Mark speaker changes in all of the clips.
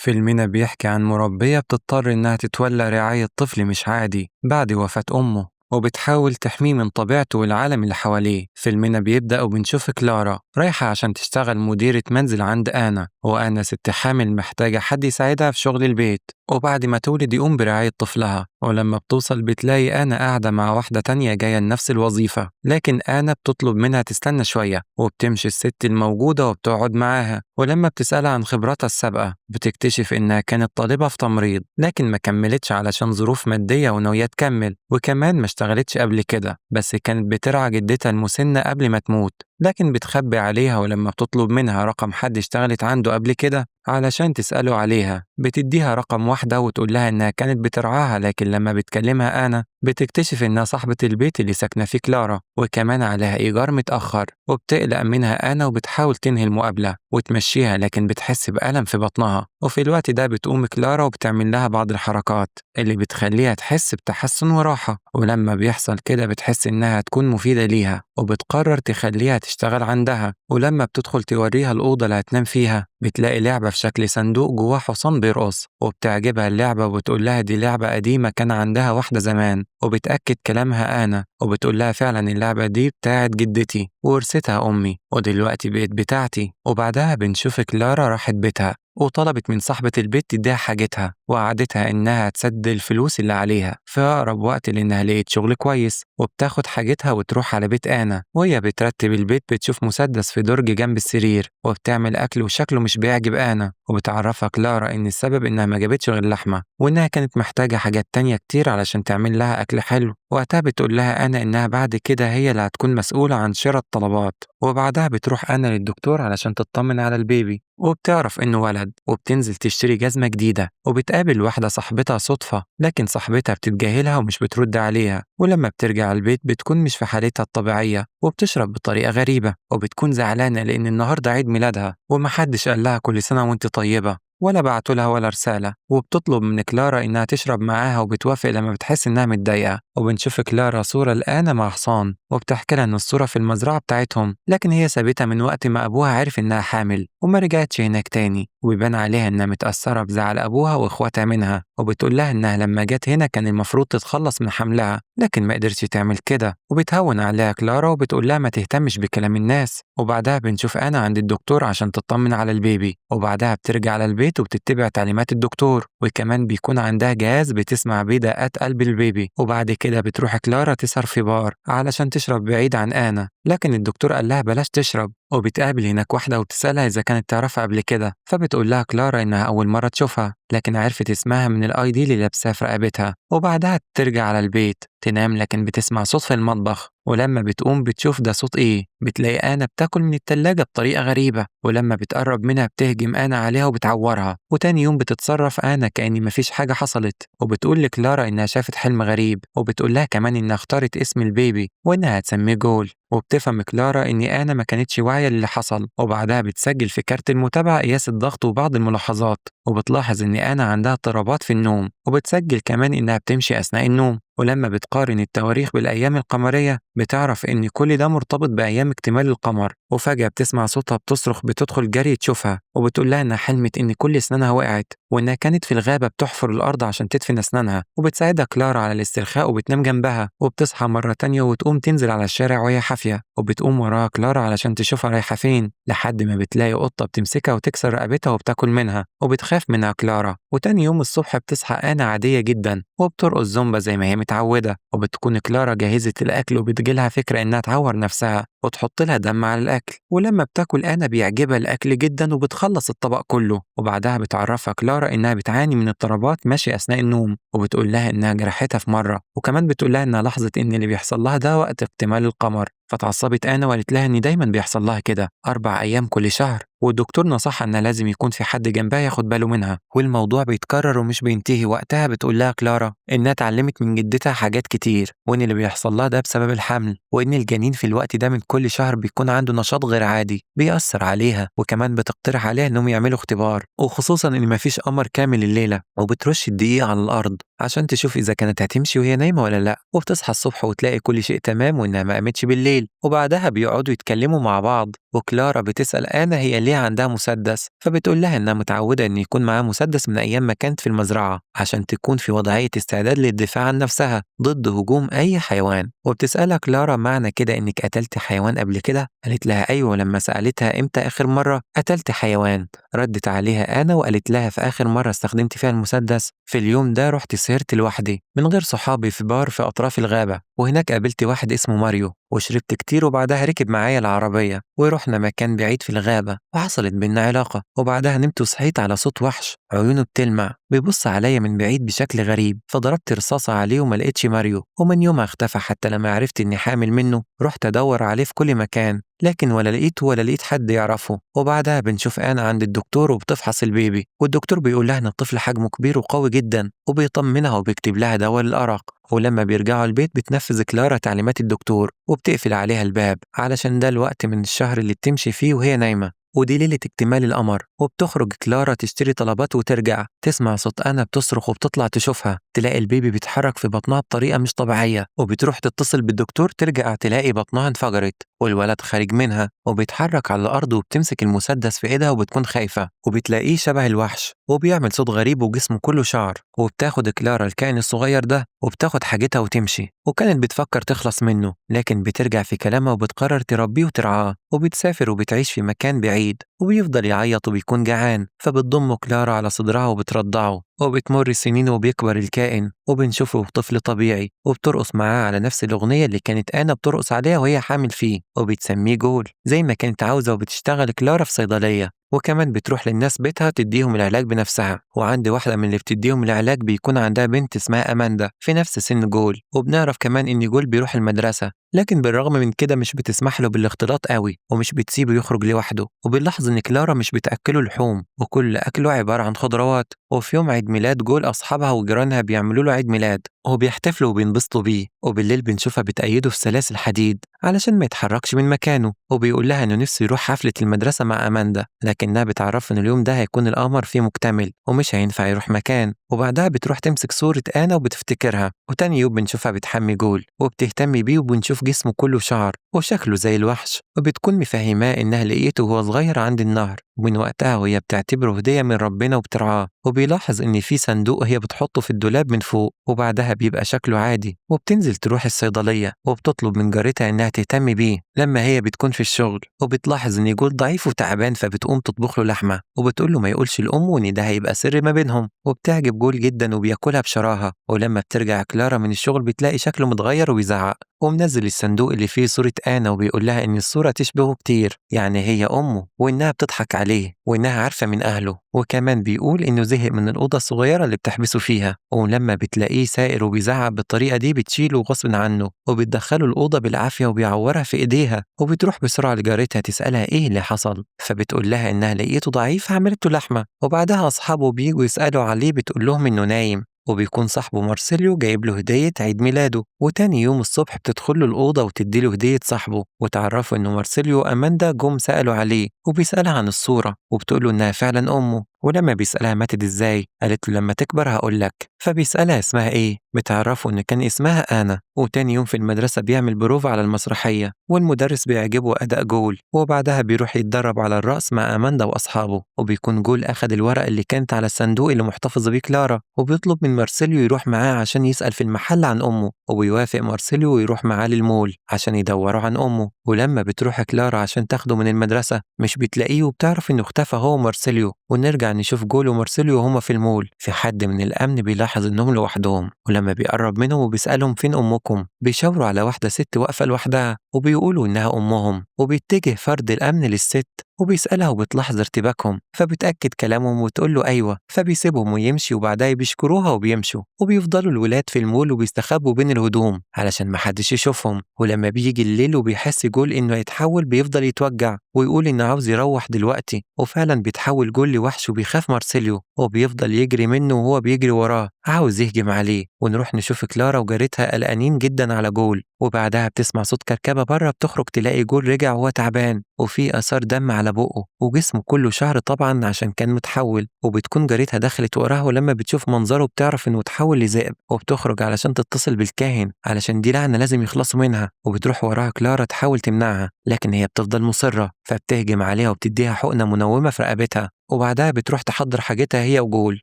Speaker 1: فيلمنا بيحكي عن مربية بتضطر إنها تتولى رعاية طفل مش عادي بعد وفاة أمه، وبتحاول تحميه من طبيعته والعالم اللي حواليه. فيلمنا بيبدأ وبنشوف كلارا رايحة عشان تشتغل مديرة منزل عند آنا، وآنا ست حامل محتاجة حد يساعدها في شغل البيت، وبعد ما تولد يقوم برعاية طفلها. ولما بتوصل بتلاقي آنا قاعدة مع واحدة تانية جاية لنفس الوظيفة، لكن آنا بتطلب منها تستنى شوية، وبتمشي الست الموجودة وبتقعد معاها. ولما بتسألها عن خبراتها السابقة بتكتشف إنها كانت طالبة في تمريض، لكن ما كملتش علشان ظروف مادية وناوية تكمل، وكمان ما اشتغلتش قبل كده، بس كانت بترعى جدتها المسنة قبل ما تموت، لكن بتخبي عليها. ولما بتطلب منها رقم حد اشتغلت عنده قبل كده علشان تسأله عليها، بتديها رقم واحدة وتقول لها إنها كانت بترعاها، لكن لما بتكلمها آنا بتكتشف إنها صاحبة البيت اللي ساكنة فيه كلارا، وكمان عليها إيجار متأخر. وبتقلق منها آنا وبتحاول تنهي المقابلة وتمشيها، لكن بتحس بألم في بطنها. وفي الوقت ده بتقوم كلارا وبتعمل لها بعض الحركات اللي بتخليها تحس بتحسن وراحة، ولما بيحصل كده بتحس إنها تكون مفيدة ليها، وبتقرر تخليها تشتغل عندها. ولما بتدخل توريها الأوضة اللي هتنام فيها بتلاقي لعبة في شكل صندوق جواه حصان بيرقص، وبتعجبها اللعبة وبتقول لها دي لعبة قديمة كان عندها واحدة زمان، وبتأكد كلامها آنا وبتقول لها فعلا اللعبة دي بتاعت جدتي وورثتها أمي ودلوقتي بقت بتاعتي. وبعدها بنشوف كلارا راحت بيتها وطلبت من صاحبة البيت تديها حاجتها، ووعدتها إنها تسدد الفلوس اللي عليها في أقرب وقت لأنها لقيت شغل كويس. وبتاخد حاجتها وتروح على بيت آنا، وهي بترتب البيت بتشوف مسدس في درج جنب السرير، وبتعمل أكل وشكله مش بيعجب آنا. وبتعرفها كلارا إن السبب إنها ما جابتش غير لحمة، وإنها كانت محتاجة حاجات تانية كتير علشان تعمل لها أكل حلو. وقتها بتقول لها آنا إنها بعد كده هي اللي هتكون مسؤولة عن شراء الطلبات. وبعدها بتروح آنا للدكتور علشان تطمن على البيبي، وبتعرف إنه ولد، وبتنزل تشتري جزمة جديدة. وبتقابل واحدة صاحبتها صدفة، لكن صاحبتها بتتجاهلها ومش بترد عليها. ولما بترجع البيت بتكون مش في حالتها الطبيعية، وبتشرب بطريقة غريبة، وبتكون زعلانة لأن النهاردة عيد ميلادها ومحدش قال لها كل سنة وانت طيبة، ولا بعتوا لها ولا رسالة. وبتطلب من كلارا إنها تشرب معاها، وبتوافق لما بتحس إنها متضايقة. وبنشوف كلارا صورة لآنا مع حصان، وبتحكي لها إن الصورة في المزرعة بتاعتهم، لكن هي سابتها من وقت ما أبوها عرف إنها حامل وما رجعتش هناك تاني. وبيبان عليها إنها متأثرة بزعل أبوها وإخواتها منها، وبتقول لها إنها لما جت هنا كان المفروض تتخلص من حملها، لكن ما قدرتش تعمل كده. وبتهون عليها كلارا وبتقول لها ما تهتمش بكلام الناس. وبعدها بنشوف آنا عند الدكتور عشان تطمن على البيبي، وبعدها بترجع على البيت وبتتبع تعليمات الدكتور، وكمان بيكون عندها جهاز بتسمع بيه دقات قلب البيبي. وبعد كده بتروح كلارا تسهر في بار علشان تشرب بعيد عن آنا، لكن الدكتور قال لها بلاش تشرب. وبتقابل هناك واحدة وبتسألها إذا كانت تعرفها قبل كده، فبتقول لها كلارا إنها أول مرة تشوفها، لكن عرفت اسمها من ال ID اللي لابساه في رقبتها. وبعدها ترجع على البيت تنام، لكن بتسمع صوت في المطبخ، ولما بتقوم بتشوف ده صوت إيه، بتلاقي آنا بتاكل من التلاجة بطريقة غريبة، ولما بتقرب منها بتهجم آنا عليها وبتعورها. وتاني يوم بتتصرف آنا كأن مفيش حاجة حصلت، وبتقول لكلارا إنها شافت حلم غريب، وبتقول لها كمان إنها اختارت اسم البيبي وإنها هتسميه جول. وبتفهم كلارا إن آنا ما كانتش واعية للي حصل. وبعدها بتسجل في كارت المتابعة قياس الضغط وبعض الملاحظات، وبتلاحظ إن آنا عندها اضطرابات في النوم، وبتسجل كمان إنها بتمشي أثناء النوم. ولما بتقارن التواريخ بالأيام القمرية بتعرف إن كل ده مرتبط بأيام اكتمال القمر. وفجأة بتسمع صوتها بتصرخ، بتدخل جري تشوفها، وبتقول لها إنها حلمت إن كل أسنانها وقعت، وإنها كانت في الغابة بتحفر الأرض عشان تدفن أسنانها. وبتساعدها كلارا على الاسترخاء وبتنام جنبها. وبتصحى مرة تانية وتقوم تنزل على الشارع وهي حافية، وبتقوم وراها كلارا علشان تشوفها رايحة فين، لحد ما بتلاقي قطة بتمسكها وتكسر رقبتها وبتاكل منها، وبتخاف منها كلارا. وتاني يوم الصبح بتصحى آنا عادية جدا، وبترقص زومبا زي ما هي متعودة. وبتكون كلارا جهزت الأكل، وبتجيلها فكرة إنها تعور نفسها وتحط لها دم على الأكل. ولما بتاكل آنا بيعجبها الأكل جدا وبتخلص الطبق كله. وبعدها بتعرفها كلارا إنها بتعاني من اضطرابات مشي أثناء النوم، وبتقول لها إنها جرحتها في مرة، وكمان بتقول لها إنها لاحظت إن اللي بيحصل لها ده وقت اكتمال القمر. فتعصبت آنا وقالت لها إن دايما بيحصل لها كده 4 أيام كل شهر، والدكتور نصحها إن لازم يكون في حد جنبها ياخد باله منها، والموضوع بيتكرر ومش بينتهي. وقتها بتقول لها كلارا إنها اتعلمت من جدتها حاجات كتير، وإن اللي بيحصل لها ده بسبب الحمل، وإن الجنين في الوقت ده من كل شهر بيكون عنده نشاط غير عادي بيأثر عليها. وكمان بتقترح عليها إنهم يعملوا اختبار، وخصوصا إن مفيش قمر كامل الليلة. وبترش الدقيق على الأرض، عشان تشوف إذا كانت هتمشي وهي نايمة ولا لأ. وبتصحى الصبح وتلاقي كل شيء تمام وإنها ما قامتش بالليل. وبعدها بيقعدوا يتكلموا مع بعض، وكلارا بتسأل آنا هي ليه عندها مسدس، فبتقول لها إنها متعودة إن يكون معاها مسدس من أيام ما كانت في المزرعة عشان تكون في وضعية استعداد للدفاع عن نفسها ضد هجوم أي حيوان. وبتسألها كلارا معنى كده إنك قتلت حيوان قبل كده؟ قالت لها أيوة. لما سألتها إمتى آخر مرة قتلت حيوان، ردت عليها آنا وقالت لها في آخر مرة استخدمت فيها المسدس في اليوم ده رحت سهرت لوحدي من غير صحابي في بار في أطراف الغابة، وهناك قابلت واحد اسمه ماريو وشربت كتير، وبعدها ركب معايا العربية ورحنا مكان بعيد في الغابة وحصلت بينا علاقة، وبعدها نمت وصحيت على صوت وحش عيونه بتلمع بيبص عليا من بعيد بشكل غريب، فضربت رصاصة عليه وما لقيتش ماريو، ومن يومها اختفى. حتى لما عرفت إني حامل منه رحت أدور عليه في كل مكان، لكن ولا لقيته ولا لقيت حد يعرفه. وبعدها بنشوف آنا عند الدكتور وبتفحص البيبي، والدكتور بيقول لها إن الطفل حجمه كبير وقوي جدا، وبيطمنها وبيكتب لها دواء للأرق. ولما بيرجعوا البيت بتنفذ كلارا تعليمات الدكتور وبتقفل عليها الباب علشان ده الوقت من الشهر اللي بتمشي فيه وهي نايمة، ودي ليلة اكتمال القمر. وبتخرج كلارا تشتري طلبات وترجع تسمع صوت أنا بتصرخ وبتطلع تشوفها، تلاقي البيبي بيتحرك في بطنها بطريقة مش طبيعية، وبتروح تتصل بالدكتور ترجع تلاقي بطنها انفجرت والولد خارج منها وبيتحرك على الأرض، وبتمسك المسدس في إيدها وبتكون خايفة، وبتلاقيه شبه الوحش وبيعمل صوت غريب وجسمه كله شعر. وبتاخد كلارا الكائن الصغير ده وبتاخد حاجتها وتمشي، وكانت بتفكر تخلص منه لكن بترجع في كلامها وبتقرر تربيه وترعاه، وبتسافر وبتعيش في مكان بعيد، وبيفضل يعيط وبيكون جعان، فبتضمه كلارا على صدرها وبترضعه. وبتمر سنين وبيكبر الكائن وبنشوفه طفل طبيعي، وبترقص معاه على نفس الأغنية اللي كانت آنا بترقص عليها وهي حامل فيه، وبتسميه جول زي ما كانت عاوزة. وبتشتغل كلارا في صيدلية، وكمان بتروح للناس بيتها تديهم العلاج بنفسها. وعند واحدة من اللي بتديهم العلاج بيكون عندها بنت اسمها أماندا في نفس سن جول، وبنعرف كمان إن جول بيروح المدرسة، لكن بالرغم من كده مش بتسمح له بالاختلاط قوي ومش بتسيبه يخرج لوحده. وبنلاحظ إن كلارا مش بتأكله لحوم وكل أكله عبارة عن خضروات. وفي يوم عيد ميلاد جول أصحابها وجيرانها بيعملوا له عيد ميلاد وبيحتفلوا وبينبسطوا بيه، وبالليل بنشوفها بتأيده في سلاسل حديد علشان ما يتحركش من مكانه، وبيقول لها إنه نفسه يروح حفلة المدرسة مع أماندا، لكنها بتعرفه إن اليوم ده هيكون القمر فيه مكتمل ومش هينفع يروح مكان. وبعدها بتروح تمسك صورة آنا وبتفتكرها، وتاني يوم بنشوفها بتحمي جول وبتهتم بيه، وبنشوف جسمه كله شعر وشكله زي الوحش، وبتكون مفهماه إنها لقيته وهو صغير عند النهر، ومن وقتها وهي بتعتبره هدية من ربنا وبترعاه. وبيلاحظ إن في صندوق هي بتحطه في الدولاب من فوق، وبعدها بيبقى شكله عادي. وبتنزل تروح الصيدلية وبتطلب من جارتها إنها تهتم بيه لما هي بتكون في الشغل، وبتلاحظ إن جول ضعيف وتعبان فبتقوم تطبخ له لحمة، وبتقول له ما يقولش لأمه إن ده هيبقى سر ما بينهم، وبتعجب جول جدا وبياكلها بشراهة. ولما بترجع كلارا من الشغل بتلاقي شكله متغير وبيزعق، ومنزل الصندوق اللي فيه صورة آنا وبيقول لها إن الصورة تشبهه كتير، يعني هي أمه، وإنها بتضحك عليه وإنها عارفة من أهله. وكمان بيقول إنه زهق من الأوضة الصغيرة اللي بتحبسه فيها، ولما بتلاقيه سائر وبيزعق بالطريقة دي بتشيله غصب عنه وبتدخله الأوضة بالعافية وبيعورها في إيديها. وبتروح بسرعة لجارتها تسألها إيه اللي حصل، فبتقول لها إنها لقيته ضعيف عملته لحمة. وبعدها أصحابه بيجوا يسألوا عليه بتقول لهم إنه نايم، وبيكون صاحبه مارسيليو جايب له هدية عيد ميلاده. وتاني يوم الصبح بتدخل له الأوضة وتدي له هدية صاحبه، وتعرفوا إنه مارسيليو وأماندا جم سألوا عليه، وبيسألها عن الصورة وبتقول له إنها فعلا أمه. ولما بيسألها ماتت إزاي قالت له لما تكبر هقول لك، فبيسألها اسمها إيه، بتعرفوا إن كان اسمها آنا. وتاني يوم في المدرسة بيعمل بروفة على المسرحية، والمدرس بيعجبه أداء جول، وبعدها بيروح يتدرب على الرقص مع أماندا وأصحابه. وبيكون جول أخد الورق اللي كانت على الصندوق اللي محتفظة بيه كلارا، وبيطلب من مارسيليو يروح معاه عشان يسأل في المحل عن أمه، وبيوافق مارسيليو ويروح معاه للمول عشان يدوروا عن أمه. ولما بتروح كلارا عشان تاخده من المدرسة مش بتلاقيه، وبتعرف إنه اختفى هو ومارسيليو. ونرجع نشوف جول ومارسيليو وهما في المول، في حد من الأمن بيلاحظ إنهم لوحدهم، ولما بيقرب منهم وبيسألهم فين أمكم بيشاوروا على واحدة ست واقفة لوحدها وبيقولوا إنها أمهم. وبيتجه فرد الأمن للست وبيسألها وبتلاحظ ارتباكهم، فبتأكد كلامهم وتقول له أيوة، فبيسيبهم ويمشي. وبعدها بيشكروها وبيمشوا، وبيفضلوا الولاد في المول وبيستخبوا بين الهدوم علشان محدش يشوفهم. ولما بيجي الليل وبيحس جول إنه هيتحول بيفضل يتوجع ويقول إنه عاوز يروح دلوقتي، وفعلا بيتحول جول لوحش وبيخاف مارسيليو وبيفضل يجري منه وهو بيجري وراه عاوز يهجم عليه. ونروح نشوف كلارا وجارتها قلقانين جدا على جول، وبعدها بتسمع صوت كركبة بره، بتخرج تلاقي جول رجع وهو تعبان وفي آثار دم على بقه وجسمه كله شعر طبعا عشان كان متحول. وبتكون جارتها دخلت وراها، ولما بتشوف منظره بتعرف انه اتحول لذئب، وبتخرج علشان تتصل بالكاهن علشان دي لعنة لازم يخلصوا منها. وبتروح وراها كلارا تحاول تمنعها، لكن هي بتفضل مصرة، فبتهجم عليها وبتديها حقنة منومة في رقبتها. وبعدها بتروح تحضر حاجتها هي وجول،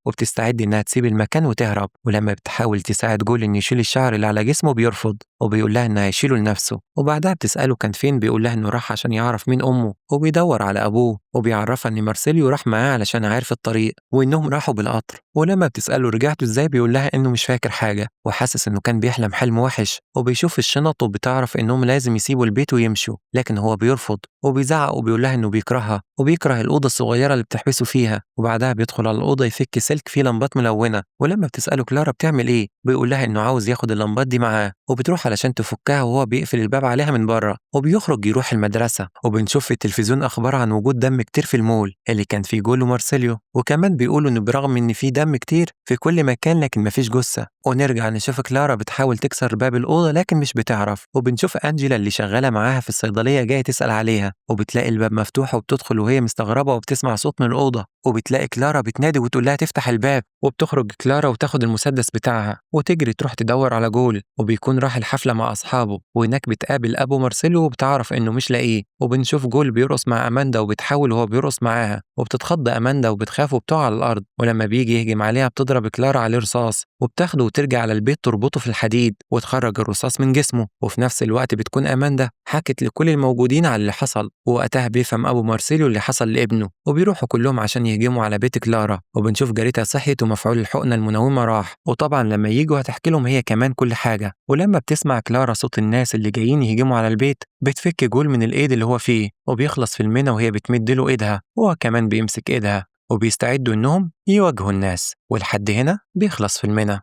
Speaker 1: وبتستعد انها تسيب المكان وتهرب. ولما بتحاول تساعد جول انه يشيل الشعر اللي على جسمه بيرفض، وبيقول لها انه هيشيله لنفسه. وبعدها بتسأله كان فين، بيقول لها انه راح عشان يعرف مين امه وبيدور على ابوه، وبيعرفها ان مارسيليو راح معاه علشان عارف الطريق وانهم راحوا بالقطر. ولما بتسأله رجعتوا ازاي بيقول لها انه مش فاكر حاجة وحاسس انه كان بيحلم حلم وحش. وبيشوف الشنط وبتعرف انهم لازم يسيبوا البيت ويمشوا، لكن هو بيرفض وبيزعق وبيقول لها انه بيكرهها وبيكره الأوضة الصغيرة اللي بتحبسه فيها. وبعدها بيدخل على الأوضة يفك سلك فيه لمبات ملونة، ولما بتسأله كلارا بتعمل ايه بيقول لها انه عاوز ياخد اللمبات دي معاه، وبتروح علشان تفكها وهو بيقفل الباب عليها من بره، وبيخرج يروح المدرسة. وبنشوف في التلفزيون أخبار عن وجود دم كتير في المول اللي كان فيه جول ومارسيليو، وكمان بيقولوا إنه برغم إن في دم كتير في كل مكان لكن مفيش جثة. ونرجع نشوف كلارا بتحاول تكسر باب الأوضة لكن مش بتعرف. وبنشوف أنجيلا اللي شغالة معاها في الصيدلية جاية تسأل عليها، وبتلاقي الباب مفتوح وبتدخل وهي مستغربة وبتسمع صوت من الأوضة، وبتلاقي كلارا بتنادي وتقول لها تفتح الباب. وبتخرج كلارا وتاخد المسدس بتاعها وتجري تروح تدور على جول، وبيكون راح الحفلة مع أصحابه، وهناك بتقابل أبو مارسيلو وبتعرف إنه مش لاقيه. وبنشوف جول بيرقص مع أماندا وبتحاول وهو بيرقص معاها، وبتتخض أماندا وبتخاف وبتقع على الأرض. ولما بيجي يهجم عليها بتضرب كلارا عليه رصاص، وبتاخده وترجع على البيت تربطه في الحديد وتخرج الرصاص من جسمه. وفي نفس الوقت بتكون أماندا حكت لكل الموجودين على اللي حصل، ووقتها بيفهم أبو مارسيلو اللي حصل لابنه، وبيروحوا كلهم عشان يهجموا على بيت كلارا. وبنشوف جارتها صحيت ومفعول الحقنة المنومة راح، وطبعا لما يجوا هتحكي لهم هي كمان كل حاجة. ولما بتسمع كلارا صوت الناس اللي جايين يهجموا على البيت بتفك جول من الإيد اللي هو فيه، وبيخلص فيلمنا وهي بتمد له إيدها وهو كمان بيمسك إيدها، وبيستعدوا إنهم يواجهوا الناس. ولحد هنا بيخلص فيلمنا.